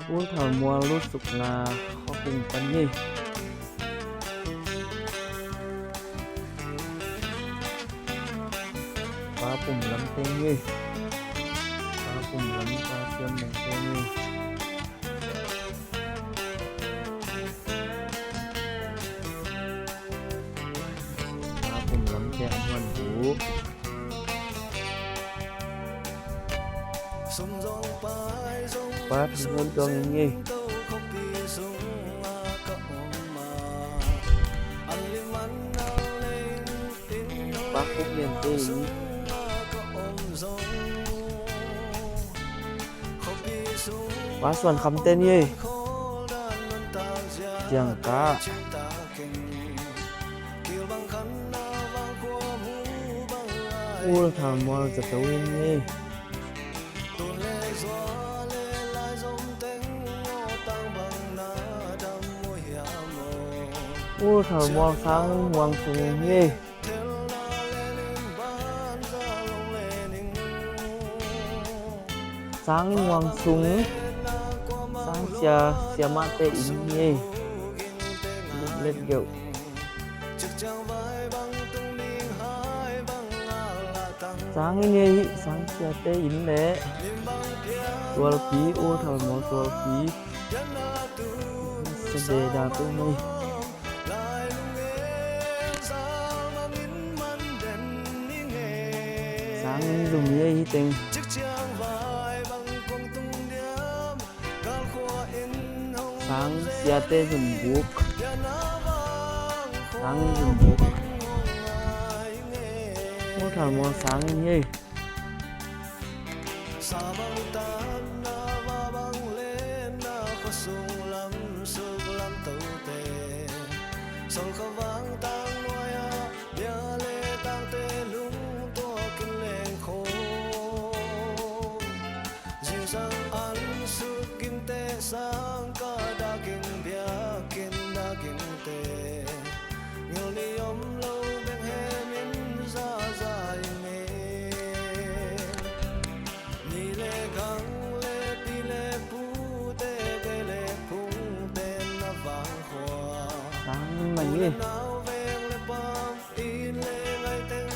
Wuov taux muoz luv sukv laax korv bungx banh nyei. Baav bumc lamz deix nyei. Baav bumc lamz baav siem lengc deix nyei. Baav bumc lamz deix hmuangx mbuox. Baav tengx hmuangx zuangx nyei. Baav bupv mienh deix. Baav suonc kamx deix nyei. Ziangh gaav. Wuov taux muoz za'gengh win nyei. Wuov taux muoz saangv hmuangx sungx nyei. Saangv hmuangx sungx, saangv sia, sia maav deix inx nyei. Letv nqeuc. Saangv nyei, saangv sia deix inx laeqv. Zuoz biz, wuov taux muoz zuoz biz. Se deix ndaangc duqv nyei. Saangv nzunc nyei hitv dengh. Saangv sia deix nzunc mbux. Saangv nzunc mbux. Wuov taux muoz saangv nyei.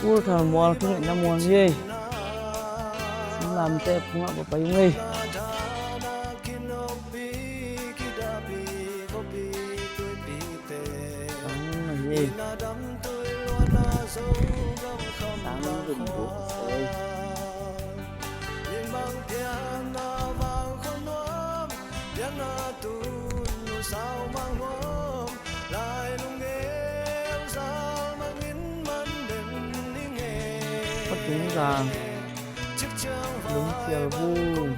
Wuov taux muoz tungv naaiv muoz nyei. Mv lamh deix bungx aqv, baaix yungh nyei. Kotv dungz nzaangc, lungz ziouc hungh.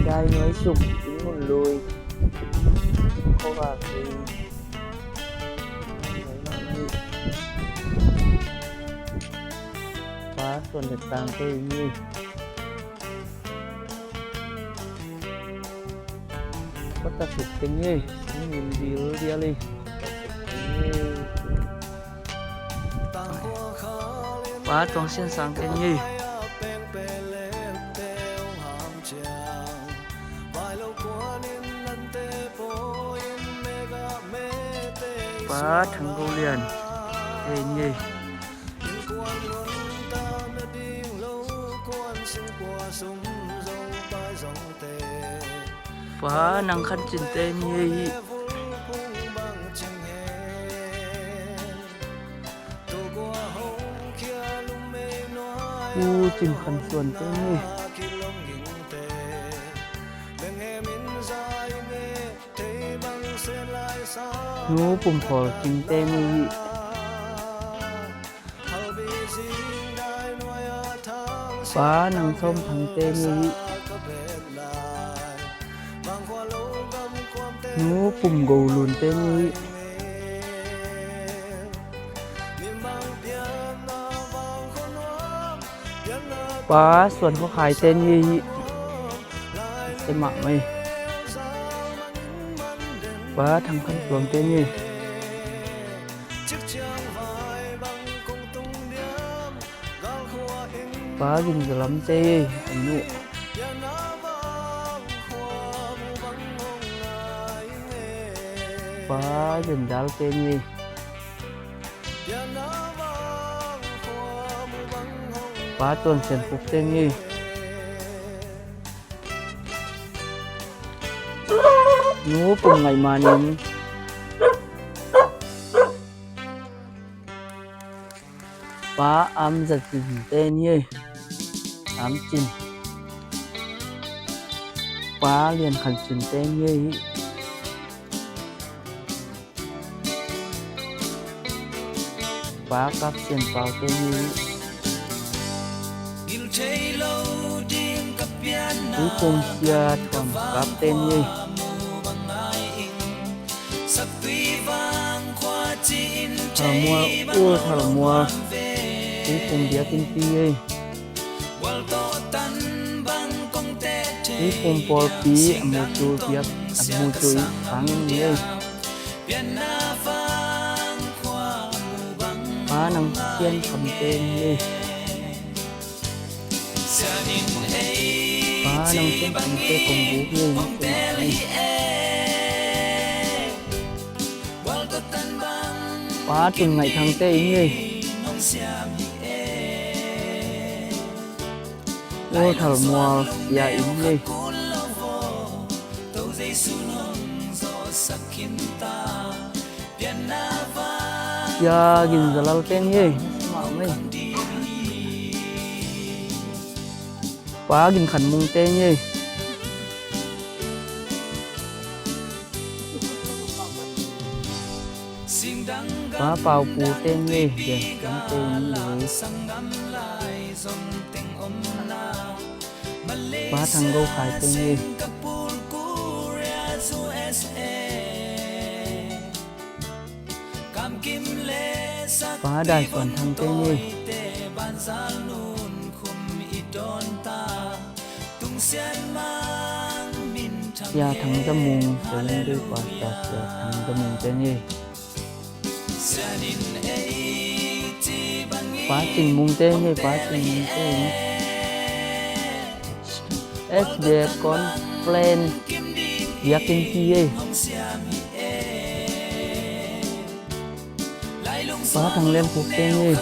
Jai nyuoix sumh, ginv mun lui. Kov waac zingx. Baav suonc deix dangx deix nyei. Baav daaih sutc deix nyei, mv nyinc ndie ndie li. Baav zuangx sienh saangx deix nyei. Baav tengx nqox lianc deix nyei. Baav nangh kanh zinh deix nyei. Kuv zinh kanh suonc deix nyei. Hnyouv bun porc zinh deix nyei. Baav nangh comv tangx deix nyei. Hnyouv bun nqox lunc deix nyei. Baav suonc gouv haaix deix nyei. Baav tangx kamv zuangx deix nyei. Baav nzunc nza'hlamv deix nyei. Baav nzunc nzaaux deix nyei. Baav zuonc sienx fungx deix nyei. Nuv bungx ngaih maanc nyei. Baav am nzanc zinh deix nyei. Am zinh. Baav lienh kanh zinh deix nyei. Baav gapv sienx faaux deix nyei. Uv bung sia tuomc gapv deix nyei. Taux muoz, uv taux muoz, uv bung mbiauz ginv biei. Uv bung borl bieiv, mbuo zuqc mbiauz, mbuo zuqc i kangx nyei. Baav nangh sien kamx deix nyei. Baav nangh sien kamx deix gong-mbuv nyei. Baav zunc ngaih tangx deix nyei. Wuov taux muoz siax nyei. Siax nzunc nza'hlamv deix nyei. Baav nzunc kanh mungz deix nyei. Baav baaux buoz deix nyei, nzengc deix nyei. Baav tangx nqouv haaix deix nyei. Baav ndaaih suonc tangx deix nyei. Siax tangx nza'hmungz deix nyei, baav siax tangx nza'hmungz deix nyei. Baav zinh mungz deix nyei, baav zinh mungz deix nyei. S B A conference yaac ginv biei. Baav tangx lienh fungx deix nyei.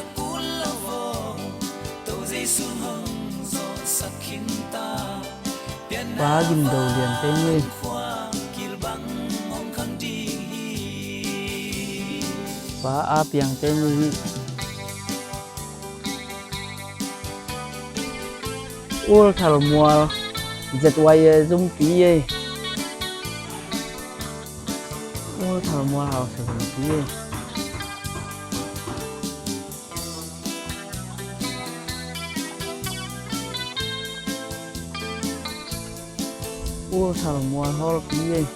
Baav nzunc ndouc lienc deix nyei. Baav aa biangh deix nyei. Wuov taux muoz Z Y nyei nzung bieiv. Wuov taux muoz hauv nzung bieiv. Wuov taux muoz horv bieiv.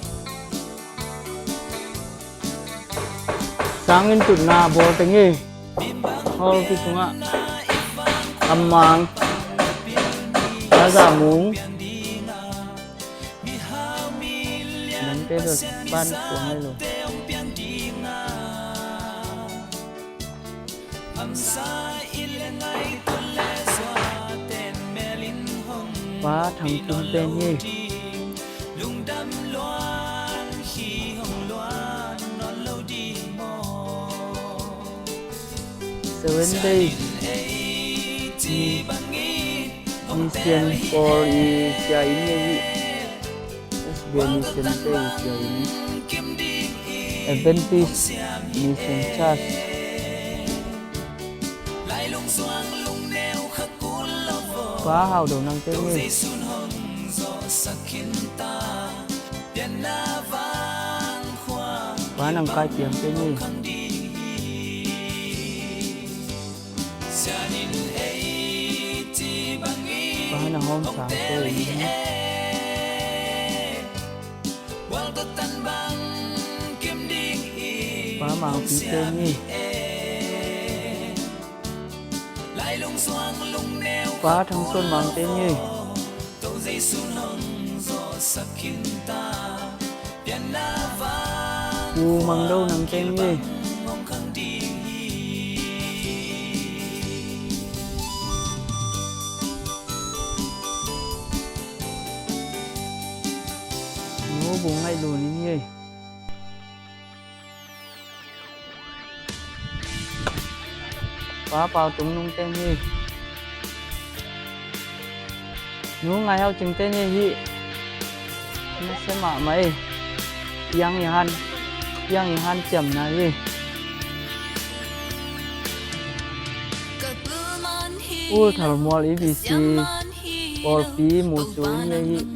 Saangv yiem duqv naaiv mbuo da'nyeic horv duqv zungv aqv. Am maangx, aa, zaah mungz. Nangv deix daaih baan buangh nyei loh. Baav tangx bun deix nyei. Seventh Day Mission for Asia in nyei. S B A Mission deix Asia in. Adventist Mission Church. Baav hauh ndouc nangh deix nyei. Baav nangh gaai biangh deix nyei. Baav nangh hormh saangx deix nyei. Baav mangc biux deix nyei. Baav tangx cuotv mangc deix nyei. Gux mangc ndouh nangc deix nyei. Nor mbungx ngaih lunc nyei. Baav baaux dungz nungx deix nyei. Nor ngaih hauv jengx deix nyei hic. Naaiv se maac maiv, yangh yietc haan, yangh yietc haan ziemx naaic nyei. Wuov taux muoz I B C, borqc fiz muoz-zuiz nyei hic.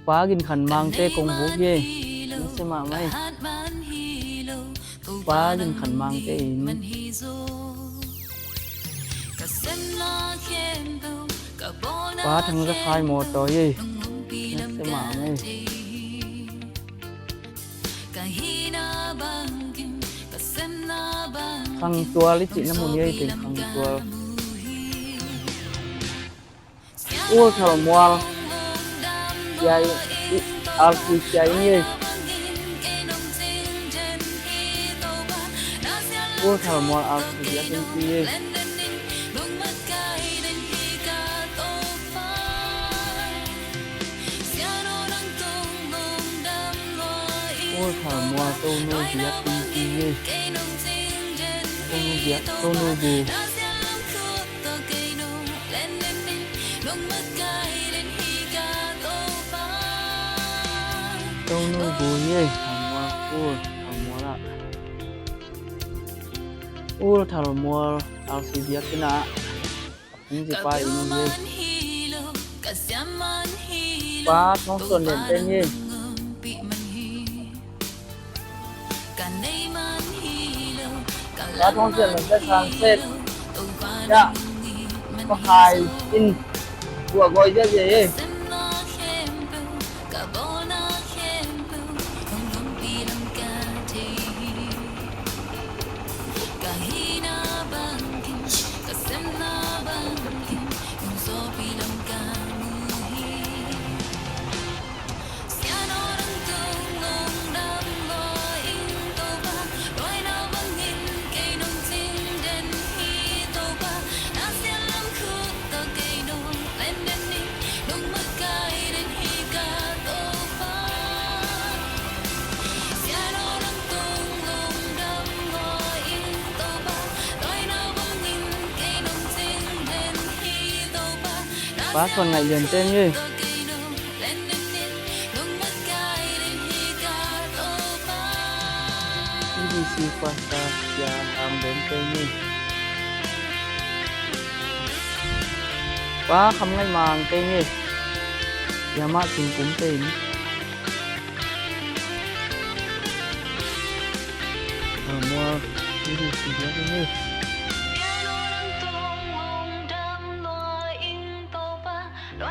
Baav ginh kangx mangc deix gong-mbuoqc nyei. Naaiv se maac maiv, baav ginh kangx mangc deix. Baav tangx za'qaai muoz-doic nyei. Naaiv se maac maiv, kangx zuoz liuz ziqc naaiv mun nyei deix kangx zuoz. Wuov taux muoz, R C C nyei. Wuov taux muoz R C C nyei. Wuov taux muoz dongh nuv mbiauz dingh dingh nyei. Dongh nuv mbiauz, dongh nuv mbuox. Dongh nuv mbuox nyei, taux muoz, wuov taux muoz aqv. Wuov taux muoz, R C C mbiauz jienv aqv. Baav torngv zuonh nyanc deix nyei. Baav torngv zuonh nyanc deix kangx setv. Yaac maiv haih zinh, mbuoqc nqoi nziouv nzengc nyei. Baav zuonh ngaih lienc deix nyei. I B C guanh daaih yaac hnaangx mbenx deix nyei. Baav kamx ngaih mangc deix nyei. Yaac maaih zunc gumx deix. Muoz, I B C mbiauz deix nyei.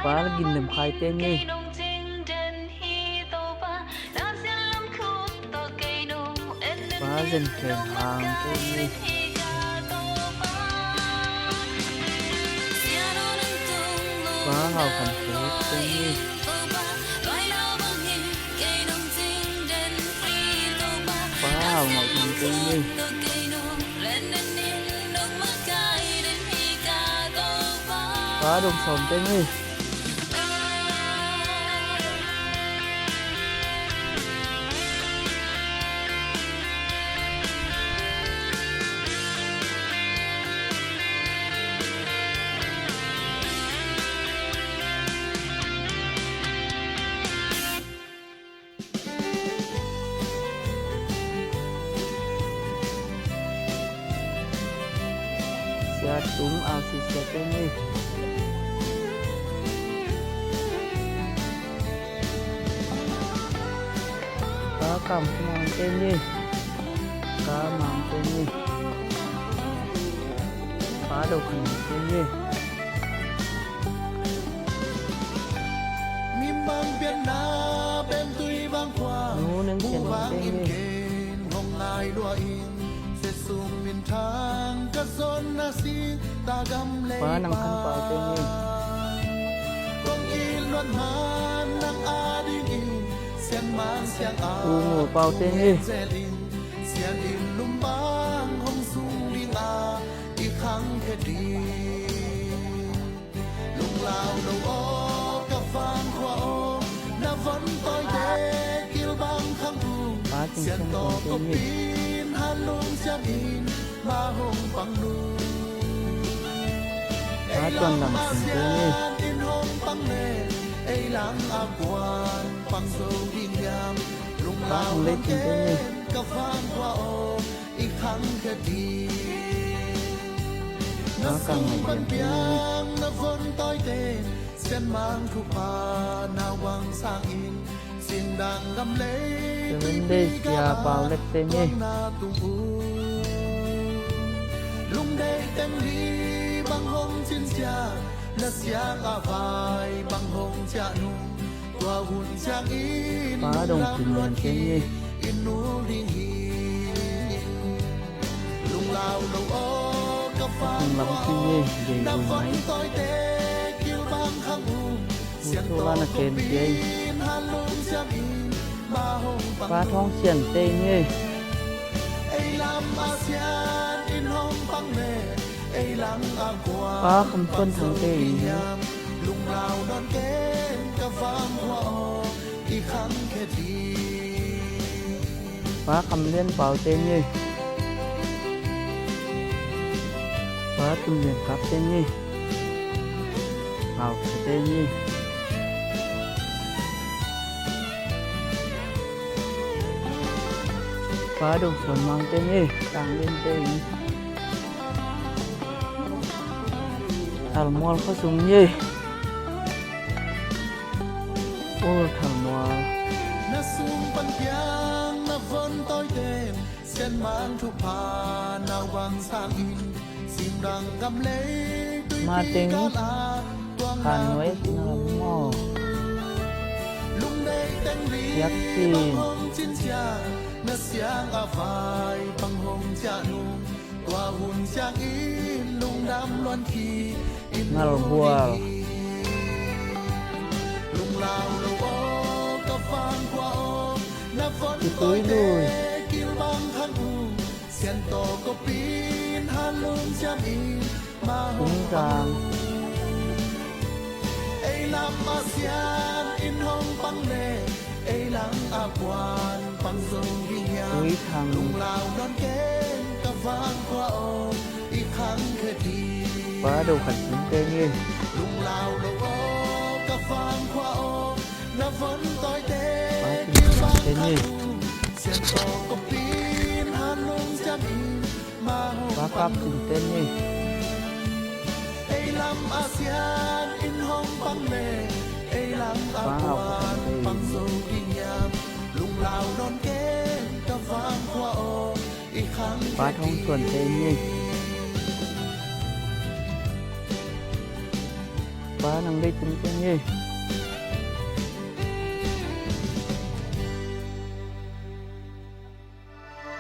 Baav ginh lemh kaaix deix nyei. Baav nzengc hnaangx deix nyei. Baav hauh hnaangx deix nyei. Baav hauh ngaih hnaangx deix nyei. Baav ndongh corc deix nyei. Siav dungz aqv, siav deix nyei. Baav gamh mangc deix nyei. Baav mangc deix nyei. Baav ndouh ka'nyiec deix nyei. Nuv nengv sienx deix nyei. Baav nangh kan baaux deix nyei. Gu muoz baaux deix nyei. Baav zingh siang-duangh deix nyei. Baav duanh lamc zingh deix nyei. Baav hmz leiv zingh deix nyei. Baav ganh haic yienc deix nyei. Za'wenv leiz siaa baaux letv deix nyei. Baav ndongc zinh nyanc deix nyei. Baav hmz lamz deix nyei, njiec wuic maiv. Mbuo coqv laanh naaiv gen jiex. Baav torngv sienc deix nyei. Baav kamx fuon tangx deix nyei. Baav kamx lienv baaux deix nyei. Baav dunh lienc gapv deix nyei. Ngauc deix nyei. Baav ndongc suonx muangx deix nyei, dangx lienv deix nyei. Taux muoz kouv sung nyei. O, taux muoz. Maaih deix haaix nyungc mv ziepc zinh. Ngalc mbuoz. Ih duiv luih. Bungx nzaangc. Uix tangx. Baav ndongc khatc zunx deix nyei. Baav zunx deix nyei. Baav gapv zunx deix nyei. Baav auv deix. Baav torngv zuonc deix nyei. Baav nangh leiz zunx deix nyei.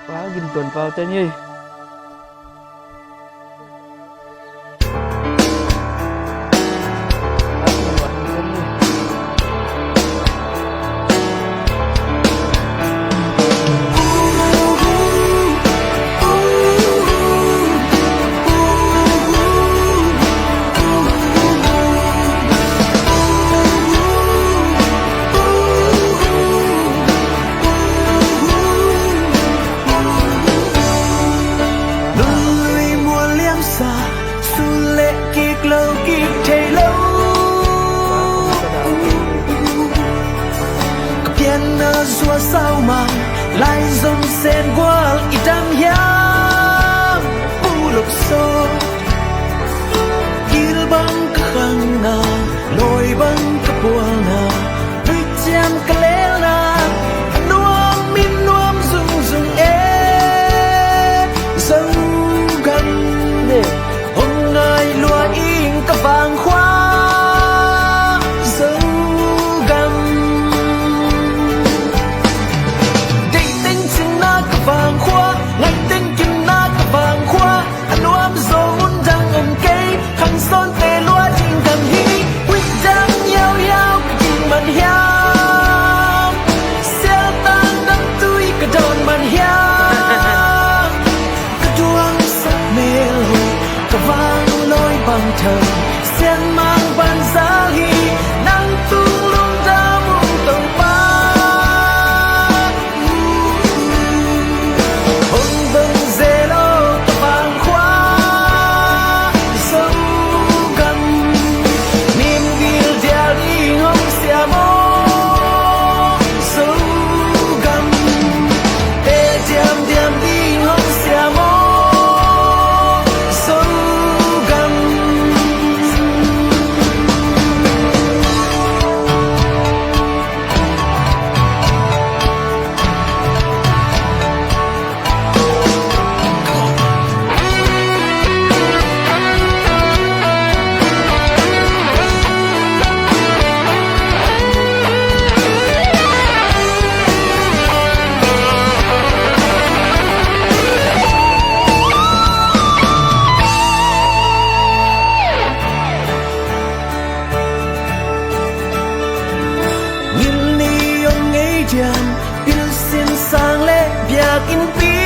Baav nqimh duonc faaux deix nyei. Lui muoz liemh saah, sun leqc gikc louh gikc tei louh. Ga'bienh nor nzuonx sau maah, laaix nzong sen nquaah ih ndamv hiaangx buv lopc sou. Yie mbangv ga'hlang naaic, loic mbangv ga'buangh naaic, duih ziangx ga'leiz naaic, nuom mienh nuom nzungh nzungh ei zoux gamh. Ong naaic luoqc ing ga'wangc huaav zoux gamh. Dengh dengh zinh naaic ga'wangc huaav, ngaih dengh jiem naaic ga'wangc huaav, nuom Mangc banh zaqc hih, hnangv dungx longc ndau mungh dongh baav. Hongx dongh nzeix loh da'faanh huaav sou gamh. Ninh mbiuh ndiangx-ndiev hngongx siangx mouc sou gamh. Deix ndiangx-ndiev hngongx siangx mouc sou gamh. Ninh yiem nyei ndiangx-ndiev sin saeng leh mbiaauc in biei.